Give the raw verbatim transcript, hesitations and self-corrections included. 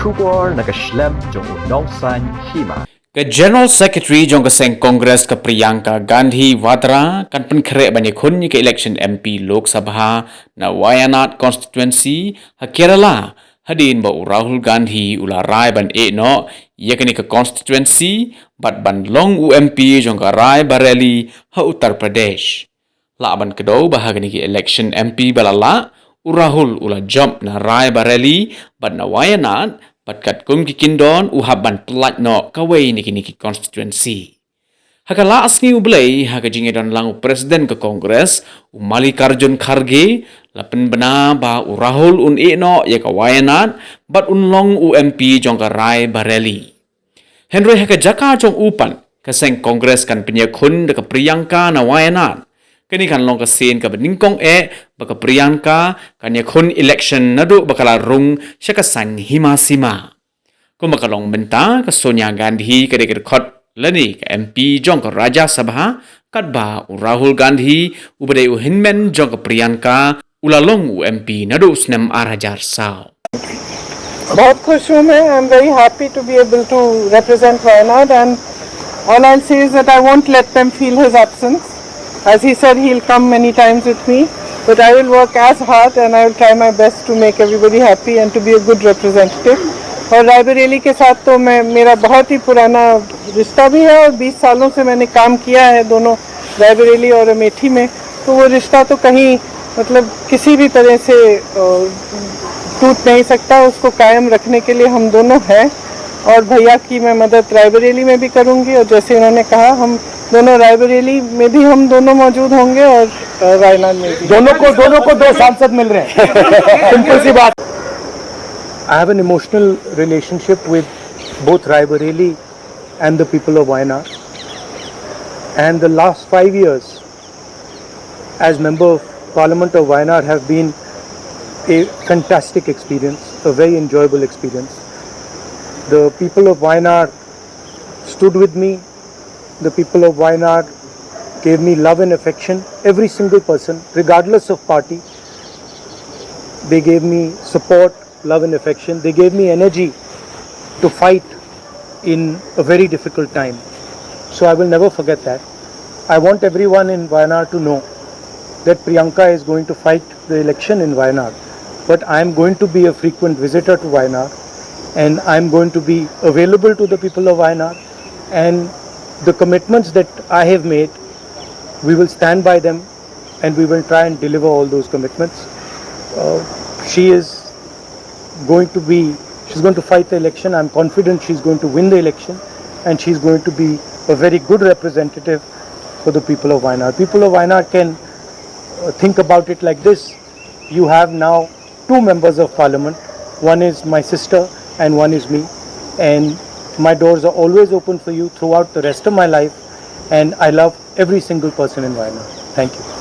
Khubor na ka shlem jong u Nongsaiñ Hima. Ka General Secretary jong ka seng Congress ka Priyanka Gandhi Vadra kan pynkhreh ban ïakhun ïa ka election M P Lok Sabha na Wayanad constituency ha Kerala, hadien ba u Rahul Gandhi u la rai ban ïeh noh ïa kane ka constituency bad ban long u M P jong ka Raebareli ha Uttar Pradesh. Lah ban kdew ba ha kane ka election M P ba la lah, u Rahul u la jop na Raebareli bad na Wayanad, bad katkum ki kyndon u hap ban pyllait noh kawei na kine ki constituency. Ha ka la sngi U Blei, ha ka jingïadon lang u President ka Congress, u Mallikarjun Kharge, la pynbna ba u Rahul un ïeh noh ïa ka Wayanad bad un long u M P jong ka Raebareli. Hynrei ha ka jaka jong u pat, ka seng Congress kan pynïakhun da ka Priyanka na Wayanad. Kane kan long ka sien kaba nyngkong eh ba ka Priyanka kan ïakhun election naduh ba ka la rung sha ka seng Hima Sima. Kumba ka long mynta, ka Sonia Gandhi ka dei ka dkhot lane ka M P jong ka Rajya Sabha, katba u Rahul Gandhi uba dei u hynmen jong ka Priyanka u la long u M P naduh u snem ar hajar saw. बहुत खुश हूँ मैं. I am very happy to be able to represent Wayanad, and all I'll say is that I won't let them feel his absence. As he said, he'll come many times with me, but I will work as hard and I will try my best to make everybody happy and to be a good representative. और रायबरेली के साथ तो मैं, मेरा बहुत ही पुराना रिश्ता भी है और बीस सालों से मैंने काम किया है दोनों रायबरेली और अमेठी में, तो वो रिश्ता तो कहीं, मतलब, किसी भी तरह से टूट नहीं सकता. उसको कायम रखने के लिए हम दोनों हैं. और भैया की मैं मदद रायबरेली में भी करूंगी और जैसे उन्होंने कहा, हम दोनों रायबरेली में भी हम दोनों मौजूद होंगे और वायनाड में भी. दोनों को दोनों को दो सांसद मिल रहे हैं. सिंपल सी बात. I have an emotional relationship with both Raebareli and the people of Wayanad. And the last five years as Member of Parliament of Wayanad have been a fantastic experience, a very enjoyable experience. The people of Wayanad stood with me. The people of Wayanad gave me love and affection. Every single person, regardless of party, they gave me support, love and affection. They gave me energy to fight in a very difficult time. So I will never forget that. I want everyone in Wayanad to know that Priyanka is going to fight the election in Wayanad. But I am going to be a frequent visitor to Wayanad, and I am going to be available to the people of Wayanad. And the commitments that I have made, we will stand by them and we will try and deliver all those commitments. Uh, she is going to be, she's going to fight the election. I'm confident she's going to win the election, and she's going to be a very good representative for the people of Wayanad. People of Wayanad can uh, think about it like this. You have now two members of parliament. One is my sister and one is me. And my doors are always open for you throughout the rest of my life. And I love every single person in Wayanad. Thank you.